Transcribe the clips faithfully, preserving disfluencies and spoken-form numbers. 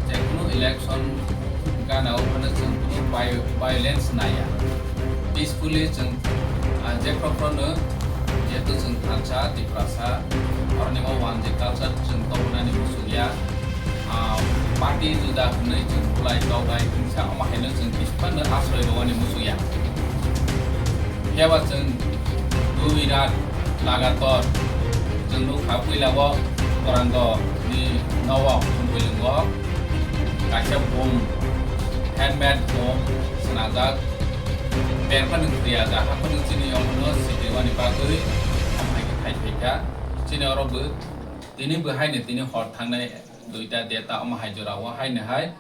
Jekunu election gana o phano chwng kunu vi-, violence naiya. Peacefully chwng, ah, jephru phano jehetu chwng thansa, Tiprasa, oroni o wanjwi culture chwng tobonani muchungya. Ah, party juda hwnwi chwng bulai tokbai hwnsa omo haino chwng kisphano asroi rwani muchungya. Phiyaba chwng dui rat lagator chwng nukha puila o Korando ni nogo chwng puilwngo kaisa bom, handmade bom swnajak, berphano kwrwi ajak, haphano chini omono sikirwani bagwi omo hai khe khai phaikha. Chini oro bo tini bo haino tini hor thangnai duita deta omo hai jora o haino hai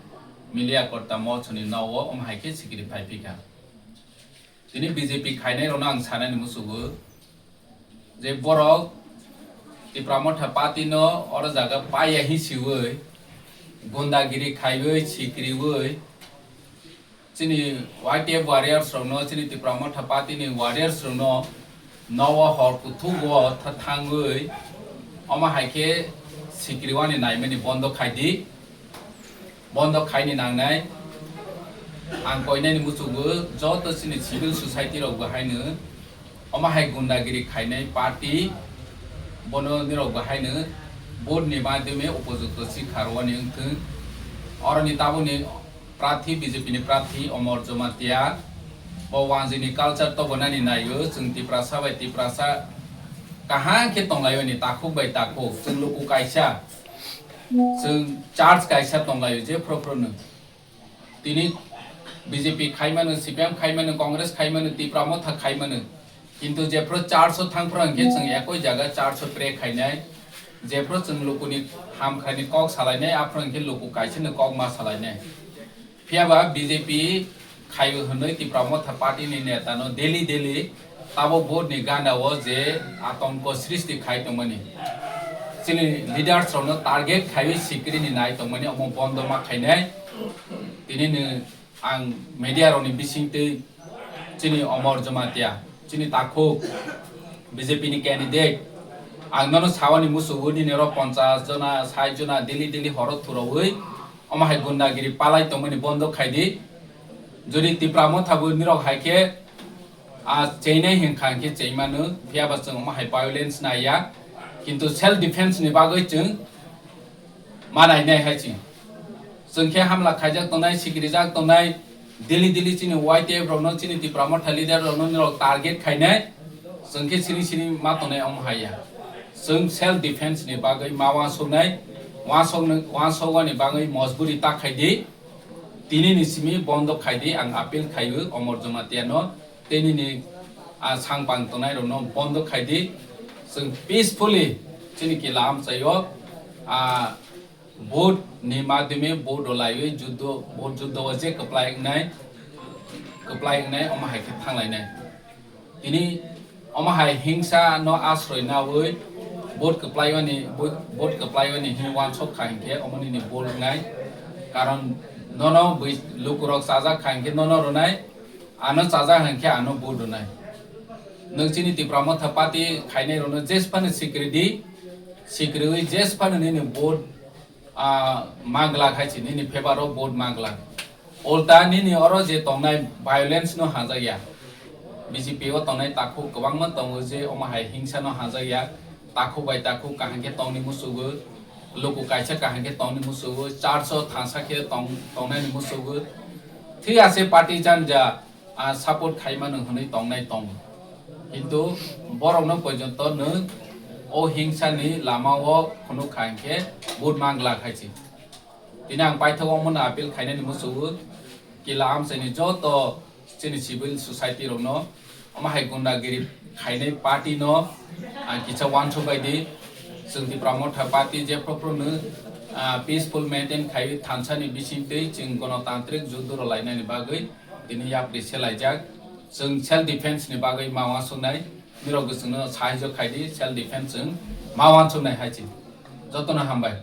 Milia Korta mochoni nogo omo hai khe sikiri phai phikha. Tini B J P khainai rokno ang sanani musugo je borok Tipra Motha Party no oro jaga paiya hi siwi gundagiri khaiwi sikiriwi chini Y T F warriors rokno, chini Tipra Motha Party ni warriors rokno nogo hor kuthugo tha-, thangwi omo hai khe sikiriwani naimani bondo khai di. Bondo khaini nangnai. Ang koinani muchungo joto chini civil society rok bo haino omo hai gundagiri khainai party bono nirok bo haino vote ni madhyome upojukto si kharwani wngthwng. Oroni tabukni prarthi, B J P ni prarthi Omor Jamatia bo wanjwini culture tobonani naio. Chwng Tiprasa bai Tiprasa kaham khe tonglaio ni takhuk bai takhuk. Chwng luku kaisa Chwng church kaisa tonglaio, jephru phruno. Tini B J P khaimano, C P M khaimano, Congress khaimano, Tipra Motha khaimano. Kintu jephru church o thangphru hwnkhe chwng ekoi jaga church o pray khainai. Jephru chwng lukuni hamkhrani kok salainai, aphru hwnkhe luku kaisano kok ma salainai. Phiyaba B J P khaiwi hwnwi Tipra Motha Party ni neta no daily daily tabuk vote ni gana o je atonko srishti khai tongmani, chini leaders rok no target khaiwi sikiri ni nai tongmani, omo bondo ma khainai. Tini ni ang media rok ni bising twi chini Omor Jamatia, chini takhuk B J P ni candidate, ang nono sawani musugo nini oro ponchas jona, sait jona daily daily horo thuraui omo hai gundagiri palai tongmani bondo khai di. Jodi Tipra Motha bo nirok hai khe, a, cheinai hinkha hinkhe cheimano, phiyaba chwng omo hai violence naiya. Kintu self defense ni bagwi chwng ma nainai hai chwng. Chwng khe hamla khaijak tongnai, sikirijak tongnai, daily daily chini Y T F rokno, chini Tipra Motha leader rokno nirok target khainai. Chwng khe sini sini ma tongnai omo hai ya. Chwng self defense ni bagwi ma uansuknai, uansuknai, uansuknani bagwi mojburi ta khai di. Tini ni simi bondo khai di, ang appeal khaiwi Omor Jamatia no, tei nini, a, sangpang tongnai rokno bondo khai di. Chwng peacefully chini kila amchaio, a, vote ni madhyome vote rwlaiwi juddo, vote juddo o je kwplai wngnai, kwplai wngnai omo hai khe thanglainai. Tini omo hai hingsa no asroi naui vote kwplaiwani, vote kwplaiwani hin uansuk kha hinkhe omo nini bol wngnai. Karon nono bui lukurok chajak kha hinkhe nono rwnai, ano chajak hinkhe ano vote rwnai. Nwng chini Tipra Motha Party khainai rokno jesphano sikiri di, sikiriui jesphano nini vote, ah, manglak hai si nini favour o vote manglak. Ulta nini oro je tongnai violence no hajakya. B J P o tongnai takhuk kwbangma tongo je omo hai hingsa no hajakya. Takhuk bai takhuk kaham khe tongni musugo, luku kaisa kaham khe tongni musugo, church o thansa khe tong, tongnai ni musugo. Thik ase party janja, ah, support khaimano hwnwi tongnai tongo. Kintu borokno porjonto nwng o hingsani lama o phunuk kha hinkhe vote mangla khai si. Tini ang paithak omono appeal khainani musugo, kila amchaini joto chini civil society rokno, omo hai gundagiri khainai party no ang kisa uansuk bai di. Chwng Tipra Motha Party jephru phru no, ah, peaceful maintain khai thansa ni bising twi chwng gonotantrik juddo rwlainani bagwi tini yapri selaijak. Chwng self defense ni bagwi ma uansuknai, nirok bo chwngno sahajyo khai di, self defense chwng ma uansuknai hai chwng. Jotono hambai.